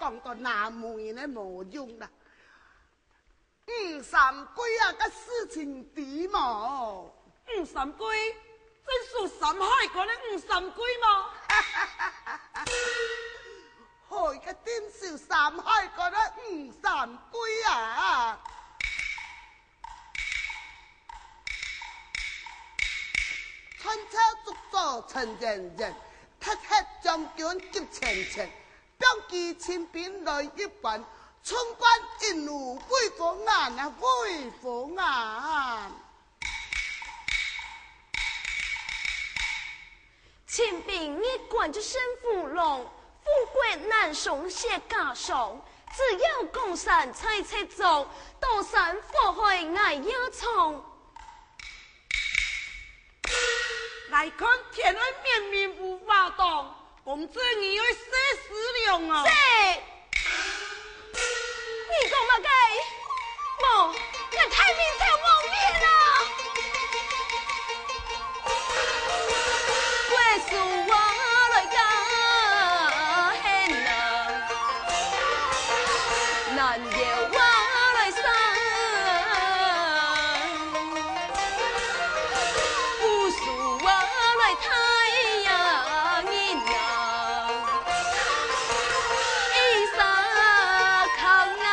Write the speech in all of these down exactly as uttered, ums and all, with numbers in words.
講到那麼人个無用啦。吳三桂啊，个事情知無？吳三桂，真屬山海關个吳三桂無？害个定屬山海關个吳三桂啊！ 漢朝族長陳圓圓，特黑將軍急前前，放佢秦兵來一關，衝關一路威風啊，威風啊！秦兵一關就勝虎狼，虎骨難鬆雪加霜，只要江山在赤中，刀山火海𠊎也衝。 來看天外綿綿無瓦當，公子你愛食食了啊！是。你講麼个？無，𠊎大明朝亡命啊！為父我來加險啊！ 難由我來生，不輸我來大人啊，一儕靠啊。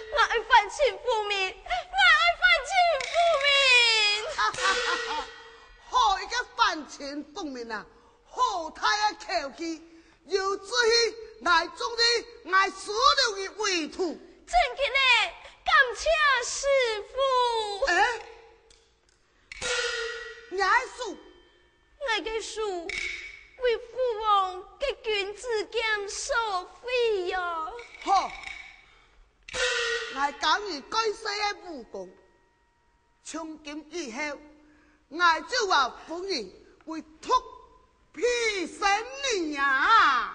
𠊎愛反清復明，𠊎愛反清復明！好一個反清復明啊！好大个口氣，有志氣，𠊎中意，𠊎收留你為徒。真个呢，感謝師父。哎，你个手，𠊎个手，為父王个君子劍所毀呀！好，𠊎教你蓋世个武功。 從今以後，𠊎就話夫人會托庇生你呀！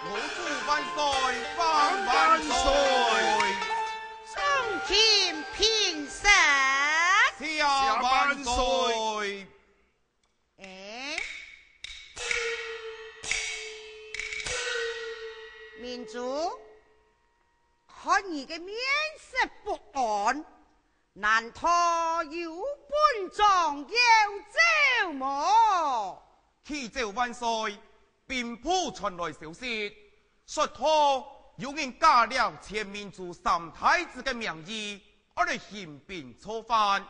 吾主萬歲，万万歲！上卿平身。谢万岁！哎，明珠，看你个面色不安， 难道有本状要奏么？启奏万岁，兵部传来消息，说道有人假了前明珠三太子个名义，而来行兵造反，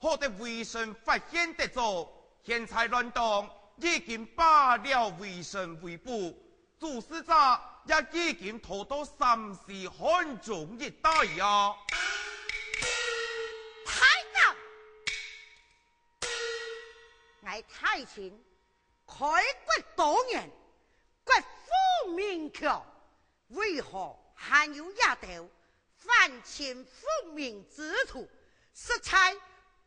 好得微臣发现得早，现在乱党已经把了微臣围捕， 主事者也已经逃到山西汉中一带呀。太监，大清，開國多年，國富民強，為何還有這兜反清復明之徒，實在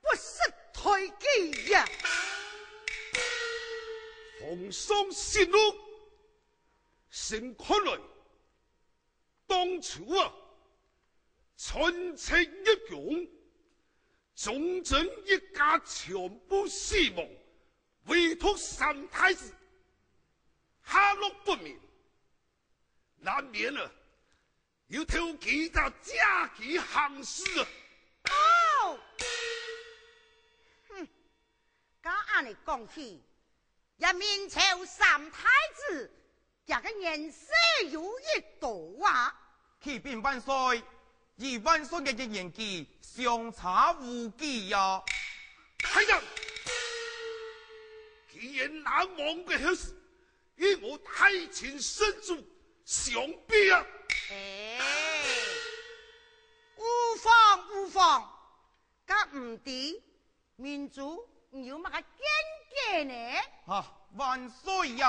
不識抬舉呀！皇上息怒，臣看來， 當初啊，陳陳一勇，忠臣一家全部死亡，唯獨三太子下落不明，難免啊，有偷佢个借機行事啊。哦，哼，該恁樣講起，這明朝三太子，這个年歲有幾多啊？啟稟萬歲，與萬歲爺个年紀相差無幾呀。大人，既然難忘个後事，與我大清聖主相比啊！哎，無妨，無妨，該毋知 明珠，你有麼个見解呢？啊，萬歲呀！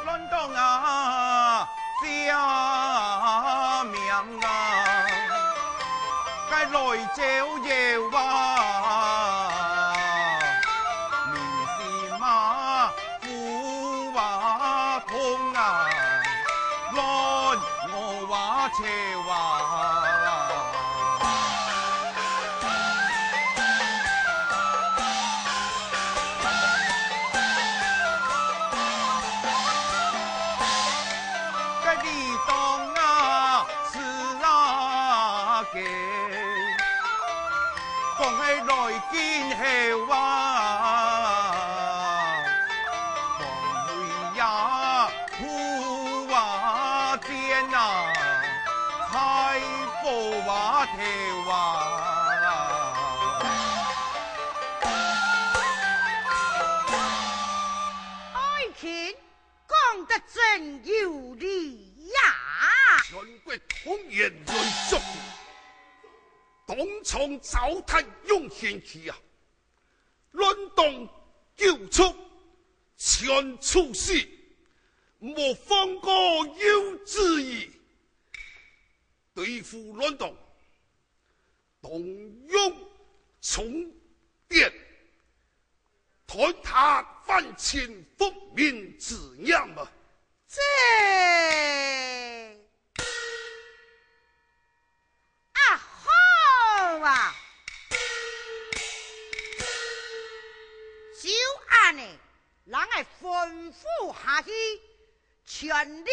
亂黨啊， 借命啊，該來招搖啊，民心啊，苦啊，痛啊，亂我啊，潮啊。 該理當啊，是啊，該講起來今後啊，皇位呀，土啊，田啊，財寶啊，頭啊。愛卿， 講得真有理呀！全國同源來作古，當場糟蹋用賢去啊！亂黨九族全處死，莫放過有志意。對付亂黨， 動用重典，斷他反清復明之念啊！這，啊，好啊！就恁樣，人𠊎吩咐下去，全力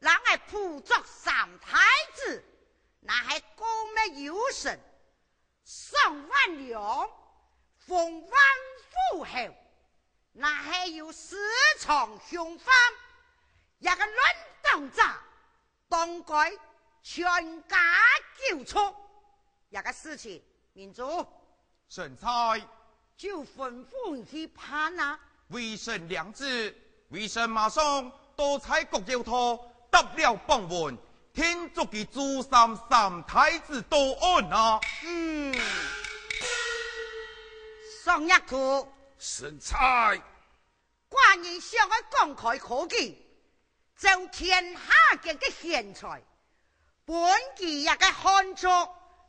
人𠊎捕捉三太子， 若係告密有成，賞萬兩，封萬戶侯；若係有私藏凶犯，這个亂黨者，當該全家九族。這个事情，明珠， 臣在。就吩咐你去辦啊。微臣領旨，微臣馬上到在各要道，搭了榜文，定捉佢誅殺三太子到案啊。嗯。商驛都。臣在。 寡人想愛講開科舉，招天下間个賢才，分佢這个漢族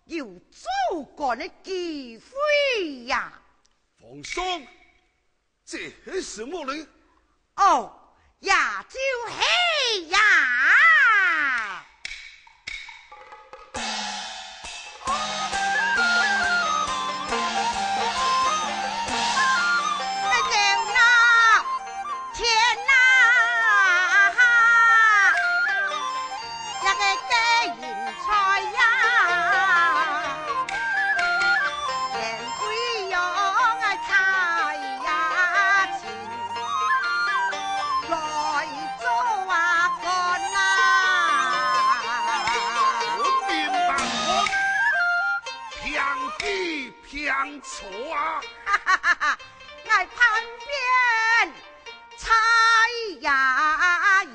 有做官个機會呀。皇上，這係什麼呢？哦，也就係呀。 哎喲哪，天哪，這个低人才呀，連貴陽个太爺親 來做啊官啊！文明辦官，平地平坐啊！哈哈哈哈，𠊎旁邊蔡阿姨。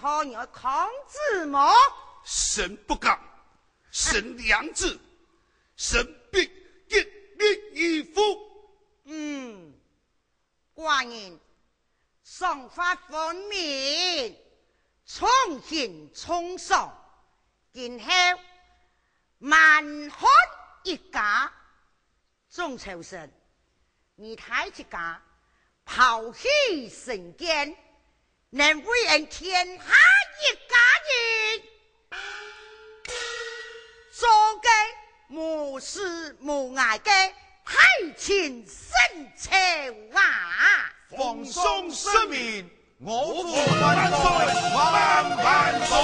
可你愛抗旨無？臣不敢，臣領旨，臣必一命依服。嗯，寡人賞罰分明，從輕從重，今後萬漢一家。 眾朝臣，你大一家拋棄成見，能為恩天下一家人，做个無私無愛个大清新朝啊！皇上聖明， 我父萬歲，万萬歲！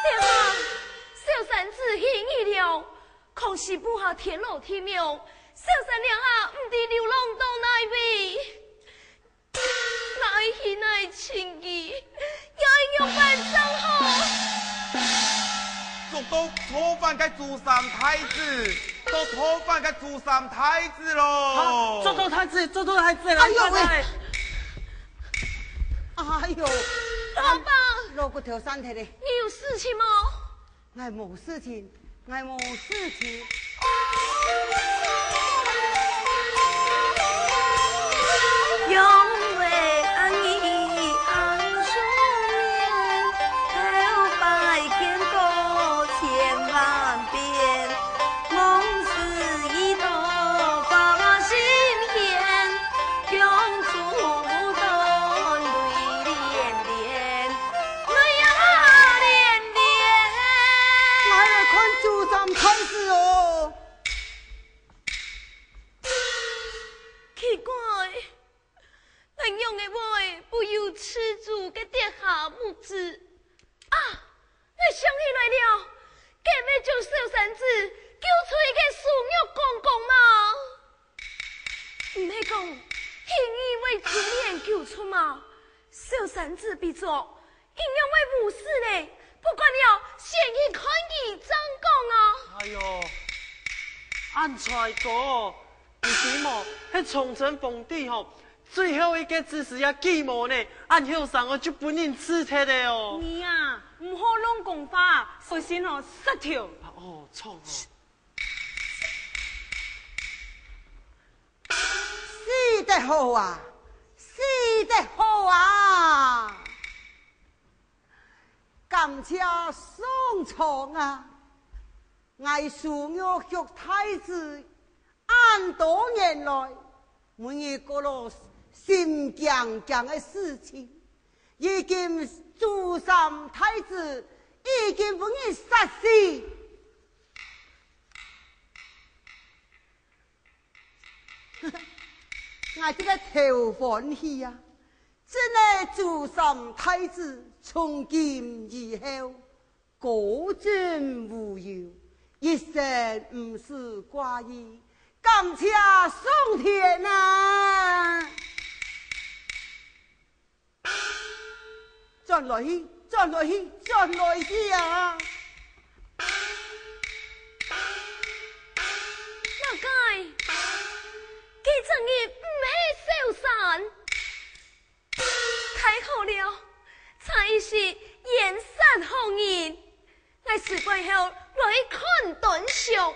爹啊，小三子去矣了，可惜布下天羅地網，小三這下毋知流浪到哪位。 𠊎愛去哪尋佢，又愛仰般正好？捉到造反个朱三太子，捉造反个朱三太子咯！捉到太子，捉到太子了！哎喲喂！哎喲，老伯，老骨頭散忒咧！你有事情無？ 𠊎無事情，𠊎無事情。𠊎來看朱三太子哦。奇怪，𠊎仰仔會背有刺豬个跌下目珠？啊，𠊎想起來了，該毋係將小三子救出去个蘇玉公公嗎？ 毋係講，係你為珠簾救出嗎？小三子被捉，你仰會無事咧？不管了，先去看佢正講啊！哎喲，恁衰个，你知無？該崇禎皇帝吼，最後一個子時也計謀呢，恁後生哦就分人剌忒了哦。你啊，毋好亂講話，小心哦，殺頭。哦，錯哦。 死得好啊，死得好啊！感謝上蒼啊，𠊎蘇玉玉太子恁多年來，每日過了心驚驚个事情，如今朱三太子已經分人殺死。 𠊎這个頭歡喜啊！真个朱三太子從今以後，高枕無憂，一生毋使掛慮，感謝上天啊！ 轉來去，轉來去，轉來去啊！哪个？佢昨日毋係小三？太好了，差一時冤殺好人。 𠊎事過後來看端詳。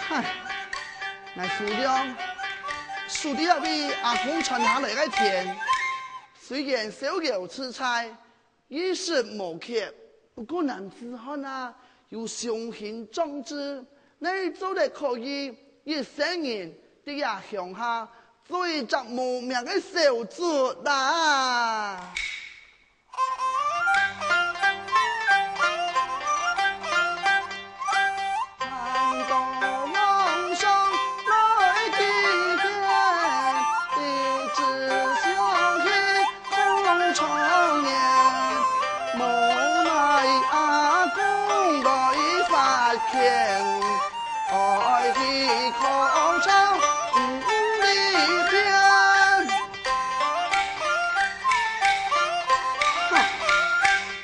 嗨，𠊎叔娘，叔娘為阿公傳下來个田，雖然燒窯自在， 衣食無缺，不過男子漢啊，有雄心壯志，哪做得可以一生人在這鄉下做一隻無名个小卒啦？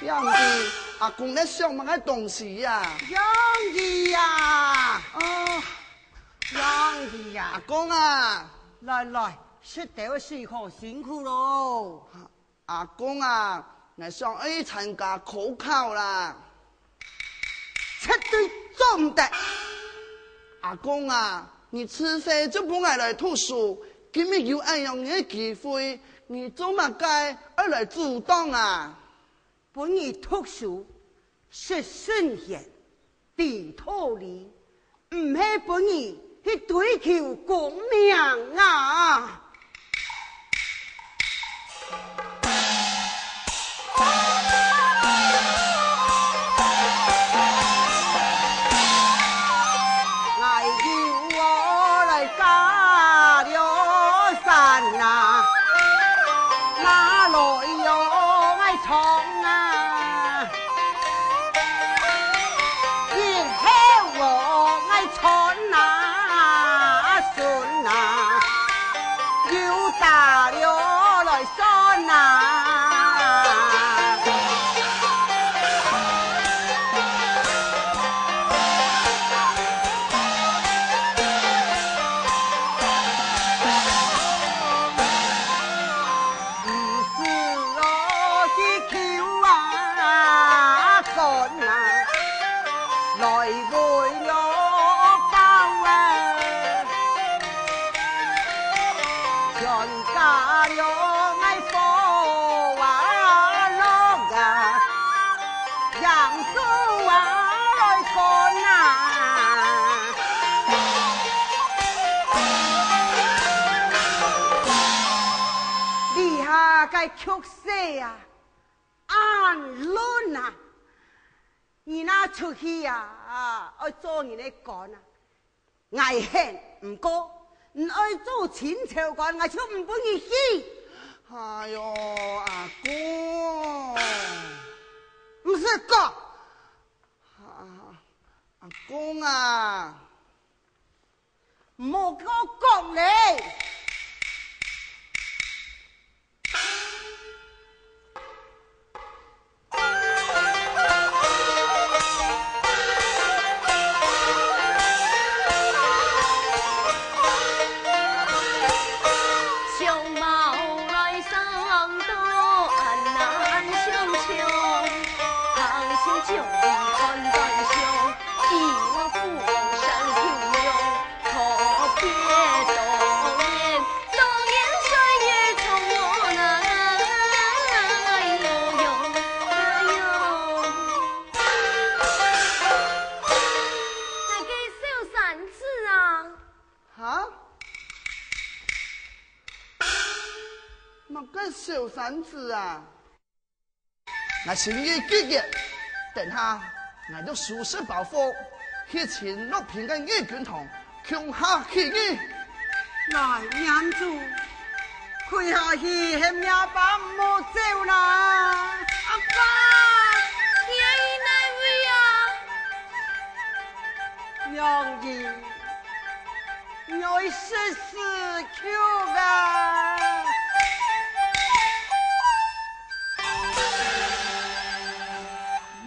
仰仔，阿公在想麼个東西呀？仰仔呀！啊，仰仔呀！阿公啊！來來，食兜水好，辛苦囉。 阿公啊，𠊎想愛參加科考啦。絕對做毋得！阿公啊，你自細就分𠊎來讀書，今日有恁樣个機會，你做麼个愛來阻擋啊？分你讀書，食聖賢，知道理， 毋係分你去追求功名啊！𠊎有我來家了山啊，哪來有𠊎床啊？ 以後我愛穿哪，順哪，有打了來算哪。毋使哦去求啊，算哪。 來為了報啊，全家了愛福啊樂啊，揚州啊來看啊。這下个局勢啊，恁亂啊！ 你若出去啊，愛做人个官啊，𠊎肯；毋過，你愛做清朝官，𠊎就毋分你去。哎喲，阿公，毋使講，啊，阿公啊，莫跟我講咧。哈？麼个小三子啊？ 𠊎心意既決，等下𠊎就收拾包袱，去尋樂平个義軍團，共下起義。來，娘子，跪下去喊若爸毋好走啦！阿爸，你愛去哪位啊？娘兒， 愛實死去啊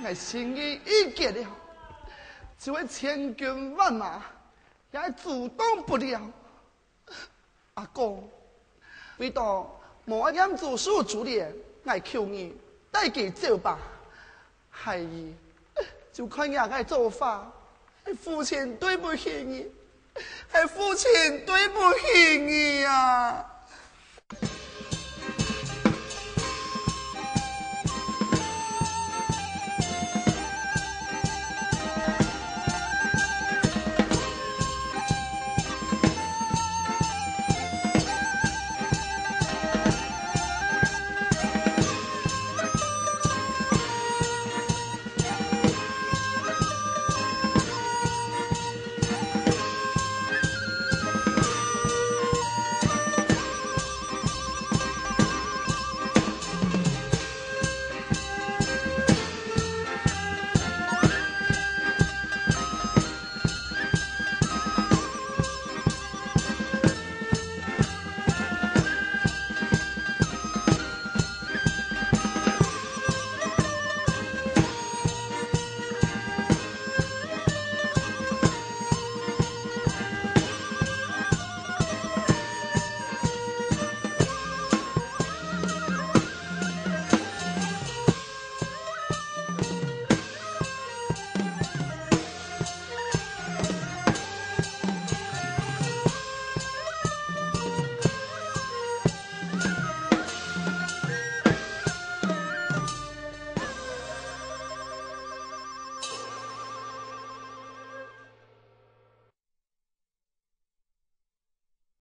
！𠊎心意已決了，就係千軍萬馬，也阻擋不了。阿哥，為著無愛念祖師珠簾，𠊎求你帶佢走吧。 孩兒，就看若个做法，係父親對不起你，係父親對不起